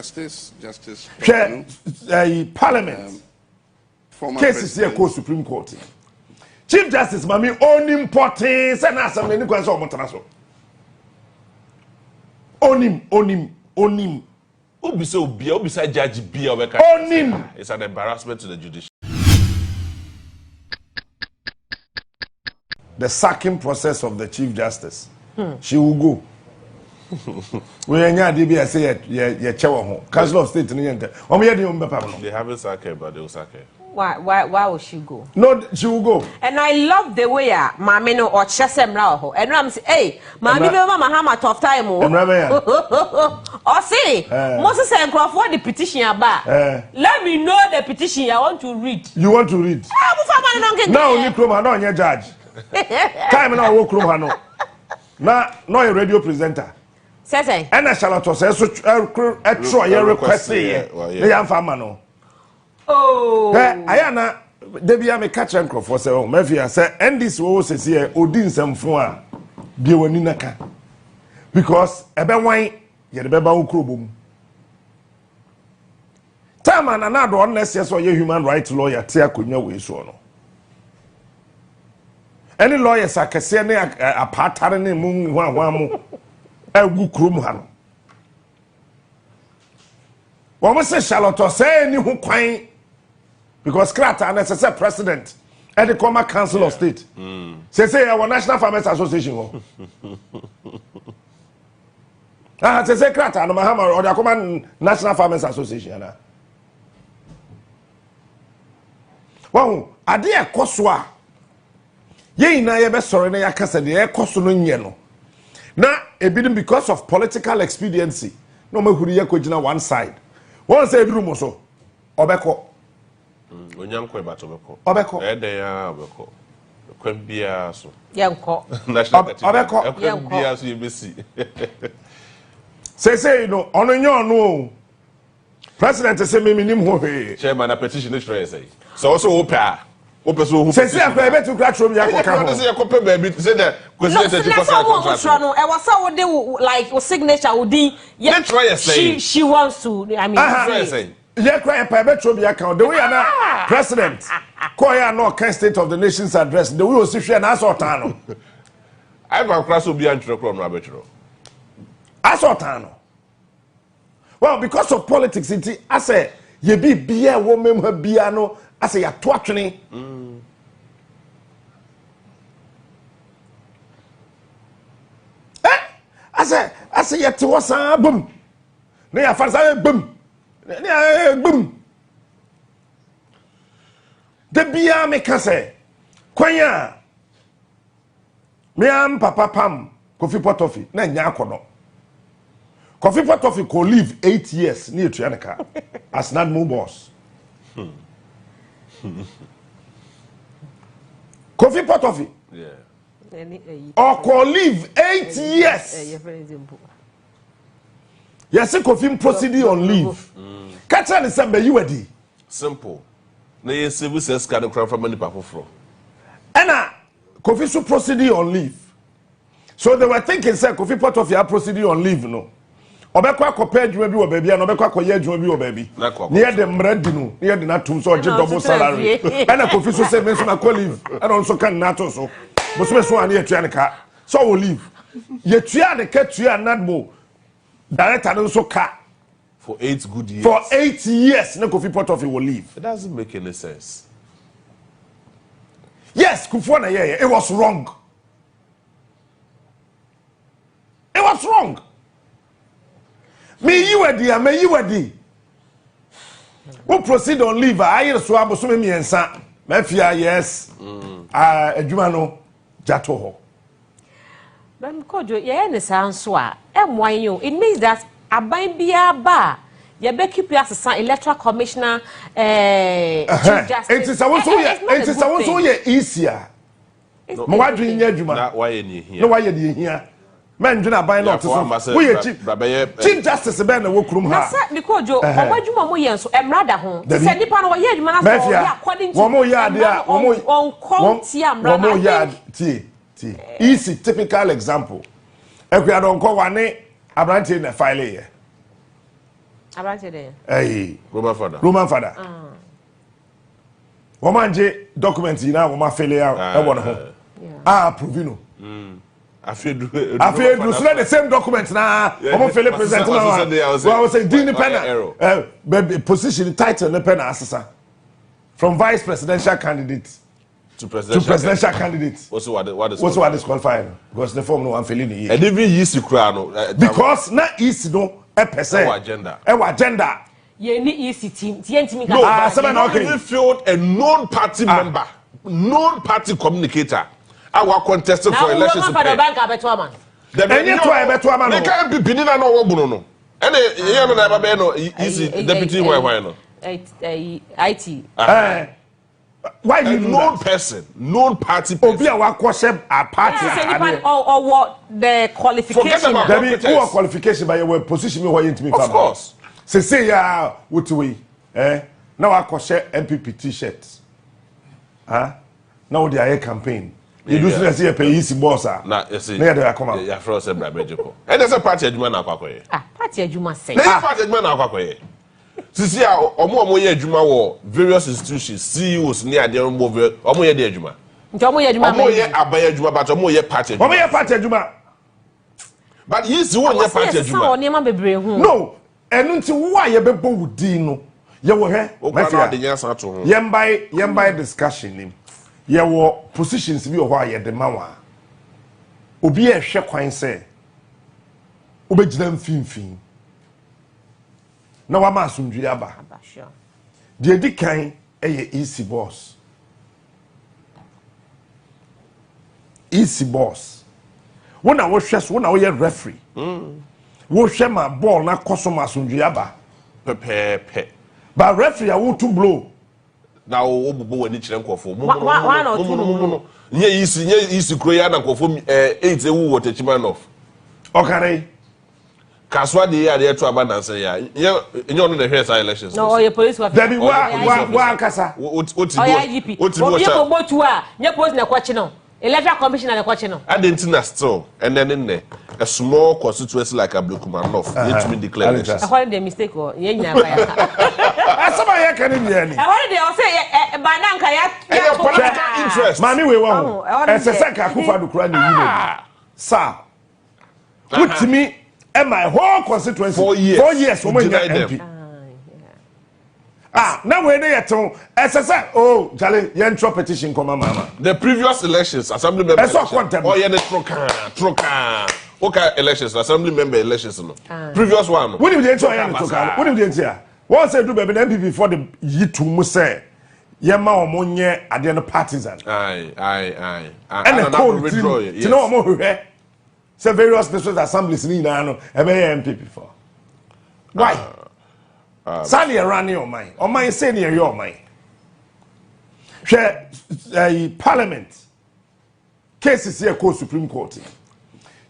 Justice, Justice Hwɛ ɛyi parliament cases yɛ kɔ Supreme Court. Chief Justice Mami onim pɔtee sɛ na asɛm no ani kwan sɛ ɔmo tena so. Onim, onim, onim. Wobisa obia, wobisa judge bia ɔbɛka. Onim. It's an embarrassment to the judiciary. The sacking process of the Chief Justice. She will go. Wei ɛnyɛ adeɛ bi a ɛsɛ yɛ yɛ yɛkyɛ wɔ ho. Council of State no yɛ ntɛ. Wɔn yɛ deɛ wɔn bɛpam no. They haven't sacked her, but they will sack her. Why will she go? No, she will go. And I love the way a maame no ɔkyerɛ sɛ mmara wɔ hɔ. Ɛno am sɛ, hey, maame bi bɛma Mahama tough time o. Mmara bɛn a? Ɔse, mo sɛ sɛ nkurɔfoɔ de petition aba a, let me know the petition I want to read. You want to read? Ah, mo fa ma no no nkenkan. Na ɔni kurom ha na ɔnyɛ judge. Time na ɔwɔ kurom ha no, na na ɔyɛ radio presenter. Sɛ sɛ. Ɛna Charlotte Osei so ɛtwerɛ yɛ request yɛ ne yɛn fa ama no. Oh. Hɛ ayɛ na debi a meka kyerɛ nkurɔfoɔ sɛ ɔmo mafia sɛ NDC wɔwɔ sɛsi yɛ odi nsɛmfo a bie w'ani na ka because ɛbɛwan yɛde bɛba wo kuro bɔ mu. Time a Nana Addo ɔno na ɛsɛ sɛ ɔyɛ human rights lawyer te akonnwa wei soɔ no, ɛne lawyers akɛseɛ ne apaatare ne mu hwanhwan mu ɛgu kurom ha no, wɔn sɛ Charlotte Osei ni ho kwan because krataa no ɛsɛ sɛ president ɛde kɔma Council of State. Sese ɛwɔ National Farmers Association hɔ ah, sese krataa no Mahama ɔde akɔma National Farmers Association ana wɔn adeɛ ɛkɔ so a yɛn nyinaa yɛbɛsɔre na yɛaka sɛ deɛ ɛkɔ so no nyɛ no, na ebinom because of political expediency na wɔn ahuri yɛ kɔ gyina one side. Wɔn sɛ eduru mo so ɔbɛkɔ. Onyankɔ ɛbata ɔbɛkɔ. Ɔbɛkɔ. Ɛdɛn a ɔbɛkɔ. Kwan biara so. Yɛnkɔ. National Cathedral. Ɔbɛkɔ. Ɛkwan Yɛnkɔ. biara so yɛbɛsi. Seesei no ɔno nyɛ ɔno o, president sɛ mímí nim ho hwee. Chairman na petition ne twerɛ yɛ sɛ. Sɛ wɔsɛ wopɛ a, wopɛ sɛ wohu. Seesei akora yɛbɛtu kura twerɛ bi akɔka Ɛyɛ ho. sɛ yɛkɔpɛ baabi sɛ dɛ Kwesi No, Ɛsɛ na kɔ sɛ sign wo mo contract. twerɛ no, ɛwɔ sɛ wode wo like wo signature, wo din. Ne twerɛ yɛ sɛn? She wants to, I mean, Aha. Twerɛ yɛ sɛn? Yɛ kura yɛ pa yɛbɛtwerɛ bi aka ho. The way ana president kɔɔ yɛ ana ɔka State of the Nation's Address, the way osi hwɛ na asɛ ɔtan no. Ayɛ kora sɛ obi antwerɛ korɔ no abɛtwerɛ. Asɛ ɔtan no. Well, because of politics nti asɛ yɛ bi bia ɛwɔ mɛmu ha bia no asɛ yɛato atwene. Ɛ asɛ yɛte hɔ saa bom ne yɛafa saa bom ne yɛ bom da biara. Meka sɛ kwan a mea papa pam Kofi Pɔtɔfi na nya akɔnɔ Kofi Pɔtɔfi kɔ leave 8 years ne yɛtua ne ka as NADMO boss. Kofi Pɔtɔfi ɔkɔ leave 8 years. Yɛsi Kofi proceed on leave, kakyɛ ne sɛ mbɛyi wadi. Simple. Na yɛ save sɛ sika no kora fa ma nipa foforɔ. Ɛna Kofi so proceed on leave, so they were thinking sɛ Kofi Pɔtɔfi a proceed on leave no, ɔbɛkɔ akɔpɛ adwuma bi wɔ baabi a na ɔbɛkɔ akɔyɛ adwuma bi wɔ baabi Na kɔ akɔ- ne yɛde mmara di no ne yɛde n'atum sɛ ɔgye Ɛna double ɔtete salary. fie. Ɛna Kofi so sɛ me nso makɔ leave, ɛna ɔno nso ka ne n'ato so bosome so a ne yɛtua ne ka sɛ ɔwɔ leave. Yɛtua ne ka tua NADMO director no nso ka. For 8 good years. For 8 years ne Kofi Pɔtɔfi wɔ leave. It doesn't make any sense. Yes, Kufuor na yɛyɛ. It was wrong, it was wrong. Me yi wadi a me yi wadi wo proceed on leave a ayere so abosome 3 mafia. Yes, ah, adwuma no gya to hɔ. Bɛm Kɔdwo, yɛyɛ ne saa nso a ɛmmoa yɛn o. It means that aban biara ba a yɛbɛ keep asesa electoral commissioner, chief justice. Enti sɛ wo nso yɛ, enti sɛ wo nso yɛ easy a ma wadwene nyɛ adwuma. Na wayɛ ne ehia. Na wayɛ deɛ ehia mɛndwene aban na ɔte so. Woyɛ chief chief justice bɛn na wɔ kurom Na ha? sɛ Mikojo, ɔmo adwuma mo yɛ nso mmara da ho. Dabi. Sɛ nipa no wɔyɛ adwuma na sɛ Mafia, ɔyɛ according to wɔn mo yɛ adeɛ a mmara no, ɔnkɔ tia mmara wɔn no. mo yɛ I ade think tie tie, easy typical example, Akua Donkor wane aberanteɛ na file yɛ. Aberante dɛ. Ɛyi. Roman Fada. Roman Fada. Wɔn angye document yi na wɔn afele a ɛwɔ ne ho. A approve no. Afei du. Afei edu so na the same document na wɔn fele president na wa wɔn sɛ din ne pɛ na ɛ bɛ position title ne pɛ na asesa from vice presidential candidate to presidential, to presidential candidate. Wosi wa wa disqualify. Wosi wa disqualify no because the form no wan fele ne yie. And even EC kura no. Because na EC no ɛpɛ sɛ. Ɛwɔ agenda. Ɛwɔ agenda. Yɛn ni EC team ti yɛn ti mi ka. No, ah, sɛbɛn na okay. Even field a known party member, known party communicator, a wa contest for elections. Na wo ma fa dɔ bank abɛto ama. Ɛnyɛ to a ɛbɛto ama no. Ne ka NPP ni na na ɔwɔ bunu no. Ɛna yɛn no na ɛba bɛyɛ no EC deputy hwan hwan no. IT. Why you do known that? Person, known party person. Obi a wakɔhyɛ a party atadeɛ. Ɔwɔ the qualification. Forget about competence. Dabi wɔ qualification ba yɛ wɔ position mi hɔ yɛ ntumi fa ma. Of course. Sese ya wote wei na wakɔhyɛ NPP t-shirt ah na wode ayɛ campaign. Yɛdu so na yɛsɛ yɛpɛ yi si boss a. Na yɛsɛ na yɛde akɔma. Yɛafrɛ sɛ bra bɛgye kɔ. Ɛnɛ sɛ party adwuma na akɔ akɔyɛ. Ah, party adwuma sɛ. Na yɛ party adwuma na akɔ akɔyɛ. Sisi a ɔmo yɛ adwuma wɔ various institutions, CEOs ne adeɛ ɔmo wɔ ɔmo yɛ de adwuma. Nti ɔmo yɛ adwuma. Ɔmo yɛ aban adwuma but ɔmo yɛ party adwuma. Ɔmo yɛ party adwuma. But yi si wɔn yɛ party adwuma. Ɛwɔ sɛ nneɛma bebree ho. No, ɛnu nti wo a yɛbɛbɔ wo din no yɛwɔ hwɛ. Okura na ɔde nyansa ato ho. Yɛn discussion nim yɛwɔ positions bi wɔ hɔ a yɛde ma wa obi yɛ hwɛ kwan sɛ wobɛgyina mfimfini. Na wama asomdwe aba. Deɛ di kan ɛyɛ EC boss. EC boss. Wo na wohwɛ so, wo na woyɛ referee. Wohwɛ ma ball na kɔ so ma asomdwe aba. Pɛpɛɛpɛ. Ba referee a wotu blow. Na wo bobɔ w'ani kyerɛ nkɔfo. Wa na ɔtu no. Nye EC kuro ya na nkɔfo 8 ewu wɔ Techiman North. Ɔkare. Kaswa de yɛ adeɛ to aba nansa ya. Nye ono na hwɛ saa elections. No, ɔyɛ police officer. Dabi wa ankasa. Ɔyɛ IGP. Obi ko botu a, nye police na kɔkye no. Electoral commissioner na kɔkye no. Ade nti na still ɛnɛ ne nɛ a small constituency like Ablekuma North yɛ tumi declare elections. Ɛhɔ ne de mistake wɔ yɛn nyinaa ba ya. Asɛm a yɛka ne deɛ ni. Ɛhɔ ne deɛ ɔsɛ ba na nka ya. Ɛyɛ political interest. Maame wei wɔ ho. Ɛsɛ sɛ nka Akufo-Addo kura ne yi na bi. Saa. Wotumi my whole constituency 4 years. 4 years woman MP. Ah, now we dey yet SSA oh jale yen petition come mama. The previous elections assembly member. Oh yeah, the troka. Okay, elections assembly member elections no. Previous one. When you dey enter yan troka. When you dey enter. Once they do baby MPP for the yitu mu say ye ma omo nye ade no partisan. Aye aye aye. And the code ti no omo hwehwe. Say various district assemblies ni na no ebe MPP for. Why? Sani run your mind. O mind say near your mind. Share parliament cases here call Supreme Court.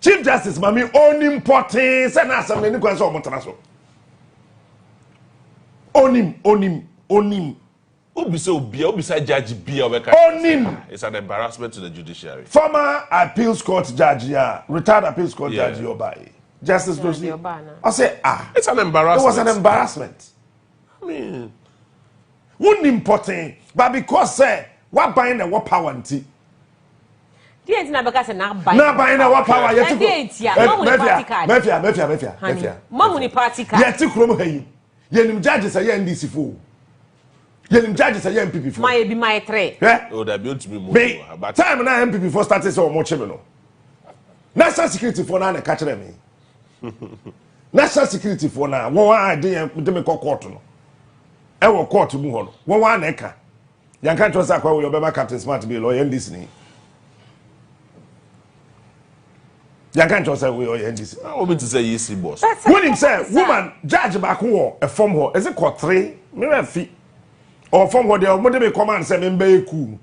Chief Justice Mami onim potin say na assembly ni kwan so omo so. Onim. Obi say obi, obi say judge bi obeka. Onim. It's an embarrassment to the judiciary. Former appeals court judge, yeah, retired appeals court judge Obai. Justice Dozie. I say it's an embarrassment. It was an embarrassment. I mean, wouldn't important, but because say what buying the what power nti. DNT na beka say na buy. Na buying the what power yeti. Mafia. Mafia. Mamu party card. Yeti krom hayi. Yenim judges say NDC fo. Yenim judges say MPP fo. My be my three. Yeah. Oh, that be to me. But time na MPP fo started say omo cheme no. National security fo na na catch them. National security for now. One I didn't me call court no. Ewo court mu ho no. One one na ka. Yan kan trust akwa we obema Captain Smart be lawyer NDC ni. Yan kan trust we lawyer NDC. I want to say EC boss. When him say woman judge back wo a form ho. Is it court 3? Me me fi. Or form ho dey mo dey me command say me mbe ku.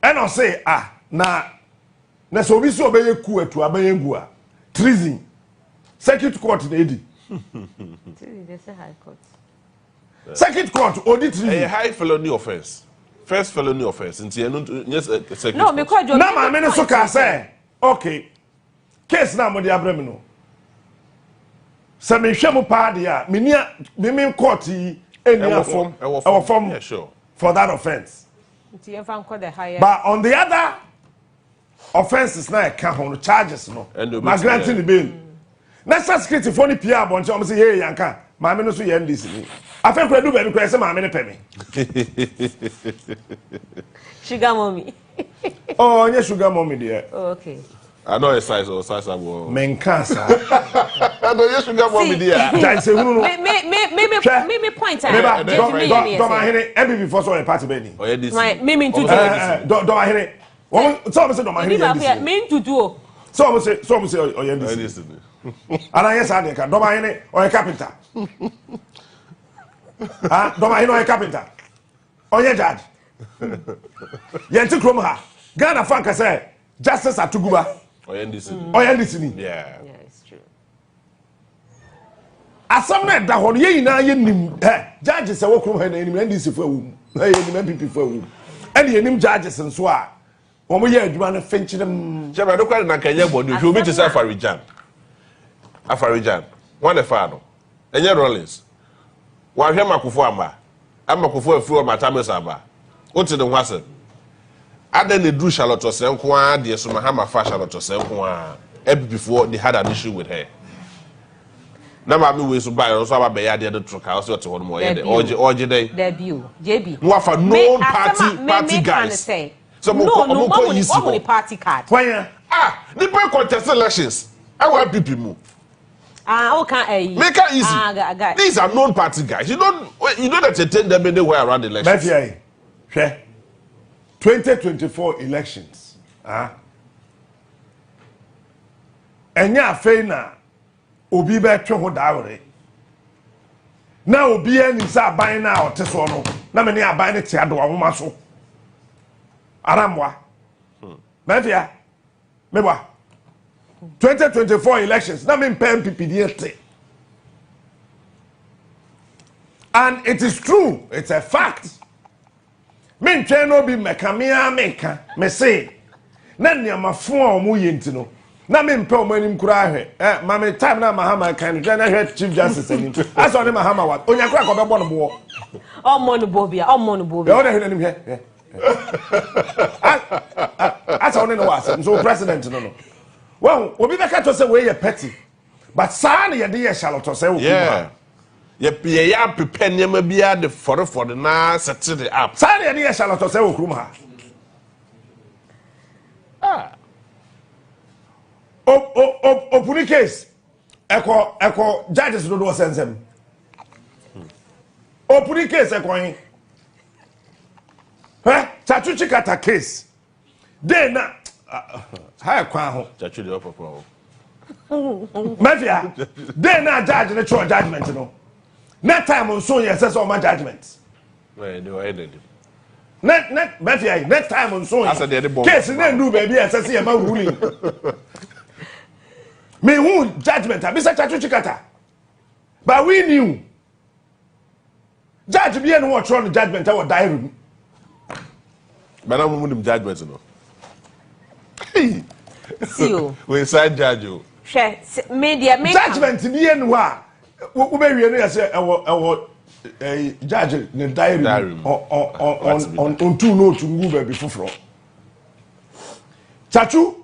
And I say ah na na so obi so obeye ku etu abeye ngu a treason circuit court na edi treason they say high court circuit court odi treason a high felony offense first felony offense nti enu yes circuit no me call na ma me no so ka say okay case na mo de abrem no Sɛ mehwɛ mu paa deɛ a, meni a mimi court yi ɛni Ɛwɔ afɔ fam, ɛwɔ ɛwɔ fam. fam Yeah, sure. for that offence. Nti yɛmfa nkɔ the higher. But on the other offences na ɛka ho no, charges no, Ɛnna obi ma ti granting yɛ. the bail. Na sɛ security fo no pie abɔnten, wɔn sɛ yee yanka maame no so yɛ NDC ni. Afei kura du baabi kura yɛ sɛ maame no pɛ me. Sugar mommy. Oh, ɔnyɛ sugar mommy deɛ. Oh, okay. I know a size or size abo. Menka saa. I know you sugar mommy See. dear. Gyae sɛ hunu no. Me me me me me Hwɛ. me point a. Meba Ɛdɛ- dɔm me dɔm yɛ dɔm sɛ. ahene NPP fo so ɔyɛ party bɛni. Oh, yeah, this. My- me me ntutu. Ɛɛ dɔm ahene wɔn sɛ wɔn sɛ dɔm ahene Ebi yɛ baako yɛ NDC. me ntutu o. Sɛ wɔn sɛ ɔyɛ NDC. This. Ana yɛ saa deɛ ka dɔm ahene ɔyɛ carpenter. Ah, dɔm ahene ɔyɛ carpenter. Ɔnyɛ judge. Yɛn ti kurom ha Ghana fa nka sɛ Justice Atuguba Oh, yeah, this. ɔyɛ NDC ni. Yeah. Yeah, it's true. Asɛm no ɛda hɔ no, yɛn nyinaa yɛ nim ɛ judges a ɛwɔ kurom ha na yɛnim NDC fo ɛwɔ mu na yɛnim NPP fo ɛwɔ mu, ɛna yɛnim judges nso a wɔn yɛ adwuma no fɛnkyerɛm. Chairman, don't cry na kenya body. If you meet to Afari-Gyan. Afari-Gyan. One the father. Enye Rollins. Wa hwe makofo amba. Amakofo afi o matame saba. Wote ne ho asɛm. Adan na duru Charlotte Osei nko ara deɛ so Mahama fa Charlotte Osei nko ara. NPP they had an issue with her. Na maame wei so baa nso aba bɛyɛ adeɛ de to ka ɔsɛ ɔte hɔ no mu ɔyɛ dɛ Dabi o. ɔgye ɔgye dɛ. Dabi o. JB. Na wafa Me, known asɛm a party me party meka ne guys. sɛ, Sɛ mo no kɔ no ɔmo kɔ wɔn EC wɔn ni hɔ. party card. Hwan ya? Ah, nipa contest elections ɛwɔ NPP mu. Ah, o kan ɛyi. Make it easy. Ah, guy guy. These are known party guys. You don't entertain them anywhere around the elections. Mɛfia yi, hwɛ, 2024 elections, ah, ɛnyɛ afei na obi bɛtwe ho daawere na obi anim sɛ aban no a ɔte soɔ no na me ne aban no te adoa nwoma so arammoa. Mɛfia meboa, 2024 elections na mempɛ NPP deɛ te, and it is true, it's a fact. Mentwɛn na obi mmɛka me ara meka me se na nneɛma fo a wɔn yɛ nti no na mempɛ wɔn anim koraa. Hwɛ ɛ maame time na Mahama kan no, hwɛ na hwɛ Chief Justice anim asɛ ɔne Mahama wa onyakora kɔ bɛbɔ no boɔ. Ɔmmɔ no bɔ bia, ɔmmɔ no bɔ bia. Ɛ ɔde hwɛ n'anim, hwɛ hwɛ asɛ ɔne ne wɔ asɛm nso president no wɔn obi bɛka kyerɛ sɛ wei yɛ petty, but saa na yɛde yɛ Charlotte Osei wɔ kurom ha. Yeah. Yɛ yɛ yɛ apepɛ nneɛma biara de fɔrefɔre na set it up. Saa na yɛde yɛ Charlotte Osei wɔ kurom ha. Ah. O o o opuni case ɛkɔ judges dodoɔ sɛnsɛm. Opuni case ɛkɔ hin? Hɛ, Tsatsu Tsikata case den na ha ɛkwan ho. Tsatsu deɛ ɔpɔpɔ o. Mafia den na judge ne kyerɛ judgement no na time nso yɛ sɛ ɔma judgement. Ɛɛ de ɔyɛ dɛ. Ne mafia yi ne time nso Asɛ deɛ de yɛ bɔ- case ne ndu baabi a ɛsɛ sɛ yɛ ma ruling. Mehu judgement abisa Tsatsu Tsikata, but we knew judge bi yɛ no wɔtwerɛ no judgement ɛwɔ diary mu. Bɛnna mo mu nim judgement no. Si o. We inside judge o. Hwɛ, me deɛ me. Judgement bi yɛ no hɔ a wobɛwie no yɛ sɛ ɛwɔ ɛyi judge ne diary Diary mu. mu. Ɔ ɔ ɔ Wate bi ɔn ɔntu note ngu baabi foforɔ. Tsatsu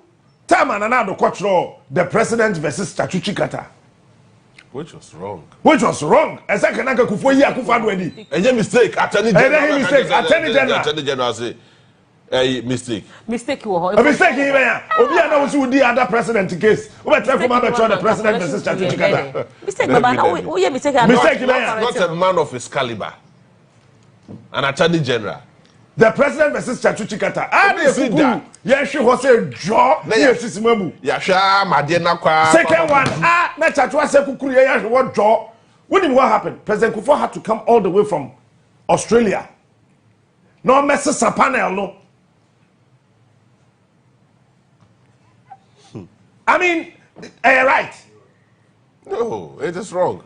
time a Nana Addo kɔtwerɛ the President versus Tsatsu Tsikata. Which was wrong. Which was wrong. Ɛsɛ kanaka Kufuor yi Akufo Addo adi. Ɛnyɛ mistake, attorney Ɛnyɛ general. mistake, attorney general. Attorney general say ɛyi mistake. Mistake wɔ hɔ. A mistake yi bɛn a obi a na wosi wodi other president case wobɛtɛ fom abɛtwerɛ the President versus Tsatsu Tsikata. Mistake baba na woyɛ mistake a. Mistake bɛn a? Not a man of his caliber. An attorney general. The President versus Tsatsu Tsikata a na Obi si ekuku da. yɛhwe hɔ sɛ dwɔ Na ne yɛ- yɛsisi mu abu. Yàhwɛ amadeɛ nakwa. Second one a na Tsatsu asɛ kukuru yɛ yɛhwɛ hɔ dwɔ. Wonim what happened? President Kufuor had to come all the way from Australia na ɔmɛsesa panel no. I mean, ɛyɛ right? No, it is wrong.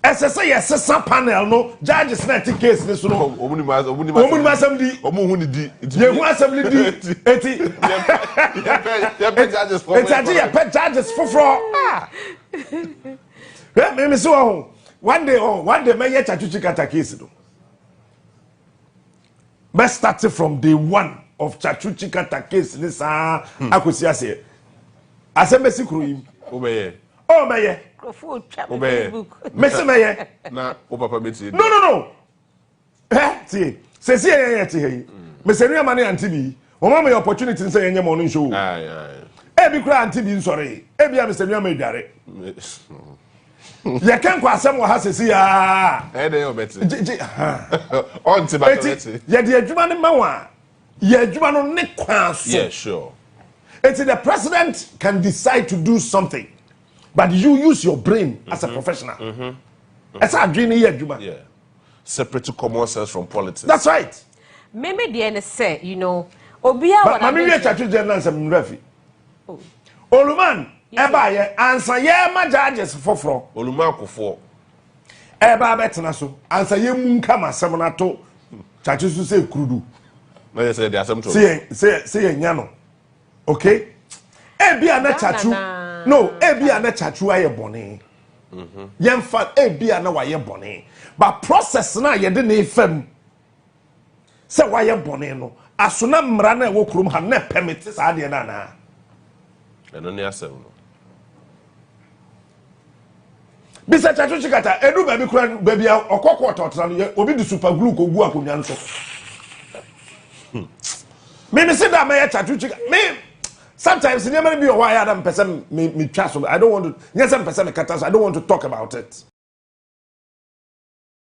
Ɛsɛ sɛ yɛsesa panel no, judges na ɛte case ne so no. Ɔmu ni ma ɔmu ni ma. Wɔn mu nim asɛm di. Ɔmu hu ni di. Yɛhu asɛm ni di, eti Yɛpɛ judges fɔ. eti agye yɛpɛ judges foforɔ. Hwɛ, me se wɔ ho one day, oh, one day mɛyɛ Tsatsu Tsikata case no. Bɛ start from day one of Tsatsu Tsikata case ne saa akɔsi aseɛ. Asɛm bɛsi kuro yi mu. Wobɛyɛ? Oh, mɛyɛ. Nkurɔfoɔ otwa me Wobɛyɛ. Facebook. Mese mɛyɛ. Na wo papa bɛtie? No, hɛ, tie, sɛsi yɛ te ha yi, mesɛ nneɛma ne ante bi wɔn ama yɛ opportunity sɛ yɛnyɛ ma ɔno nhyɛ o. Aye, aye. Ebi kura ante bi nsɔre, ebi a mesɛ nneɛma edware yɛkɛ nkɔ asɛm wɔ ha sɛsi yaa. Ɛyɛ dɛ yɛ ɔbɛte. Gye gye ha. Ɔnte ba. Eti ɔbɛte. yɛde adwuma no ma wɔn a, yɛ adwuma no ne kwan so. Eti the president can decide to do something, but you use your brain as a professional. Ɛsɛ adwene no yɛ adwuma. Yeah, separate common sense from politics. That's right. Meme deɛ ne sɛ obiara wɔ Maame wie Tsatsu gyɛ na nsɛm nwura fi Oluman ɛba yɛ ansa yɛ ma judges foforɔ. Oluma akofoɔ. Ɛba abɛtena so ansa yɛ mu nka ma asɛm no ato Tsatsu so sɛ kurudu. Na yɛ sɛ yɛde asɛm to. Sɛ yɛ nya no, okay, ebi a na Ghana Tsatsu no, ebi a na Tsatsu ayɛ bɔne, yɛmfa ebi a na wayɛ bɔne, but process na yɛde ne fam sɛ wayɛ bɔne no aso na mmara na ɛwɔ kurom ha na permit saa adeɛ no anaa? Ɛno ne asɛm no. Bisa Tsatsu Tsikata, edu baabi kura, baabi a ɔkɔ court ɔtena no yɛ obi de super glue ko gu akonnwa no so. Mímí si da mɛyɛ Tsatsu Tsikata. Mi sometimes nneɛma no bi wɔ hɔ a yɛ ada mpɛ sɛ mi twa so. I don't want to, nyɛ sɛ mpɛ sɛ mi kata so, I don't want to talk about it.